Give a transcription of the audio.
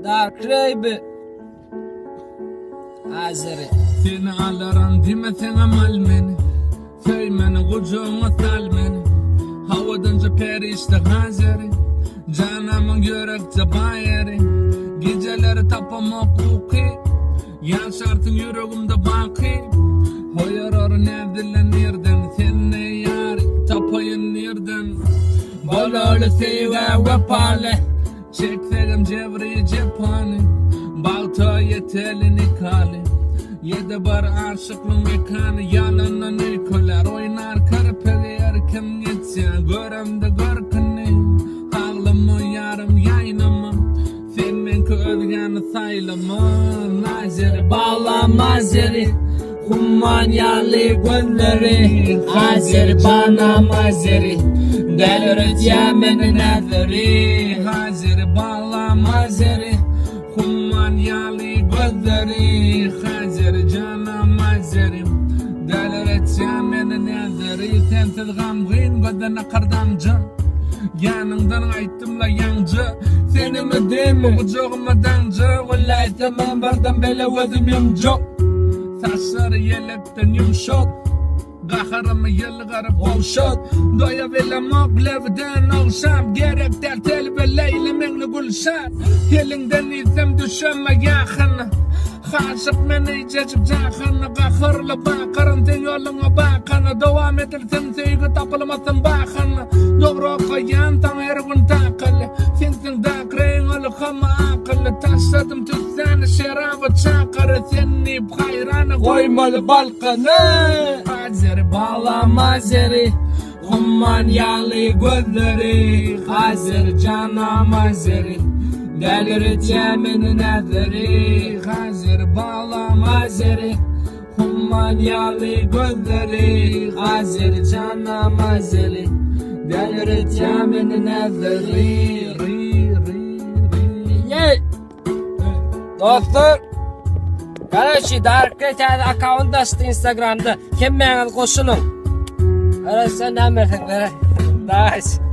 Dark Ray Azeri. Seni alaryn diýmeseňem al meni Söý meni gujagyňa sal meni Hawadanja perişde Hazeri Janamyň ýürekje baýary Gijeleri tapamok uky Ýaşarsyň ýüregimde baky Hoýarar näzile nirden Sende ýar tapaýyn nirden Bolaly söýgä wepaly Çeksegem jebri jepany Bagta ýeteli nikaly Ýede bar aşyklyň mekany Ýalandan öýkelär oýnar körpegi Erkim geçýär göremde görküni Aglama ýarym ýaýnama Sen meňki özgäni saýlama Nazeri Balam Azeri Humman ýaly gözleri Azeri banam Azeri Dälirtýär meni näzleri Hazeri balam Azeri Humman ýaly gözleri Hazeri janam Azeri Dälirtýär meni näzleri Sensiz gamgyn gözden akar damja Ýanyňdan aýtdym-la ýaňja Senimi demi gujagyma daňja Welaýatamam birden bele gözüm ýumjak Saçlary ýelekden ýumşak Gaharymy ýylgyryp gowşat Doýa bilemok lebden ogşap Gerek däl telbe Leýli Meňli Gülşat Eliňden iýsem düşeme ýakyna Haşyk men eýjejik jahana Gaharly bakaryn seň ýoluňa bakana Dowam edilsin söýgi tapylmasyn bahana Dogry okaýan saňa her gün takyly Sensiň dakreýiň ylhamy akyly Taşladym tüssäni şeraby çakyry Sen diýip haýrana goýmaly Balkany Azeri balam Azeri Humman ýaly gözleri Azeri janam Azeri Dälirtýär meni näzleri Azeri balam Azeri Humman ýaly gözleri Azeri janam Azeri Dälirtýär meni näzleri Ri ri ri Dostlar Karaçi Dark Ray täze akkaunt açdy Instagramda. Hemmäňiz goşulyň. Karaçi sen näme berseň bere. Daş.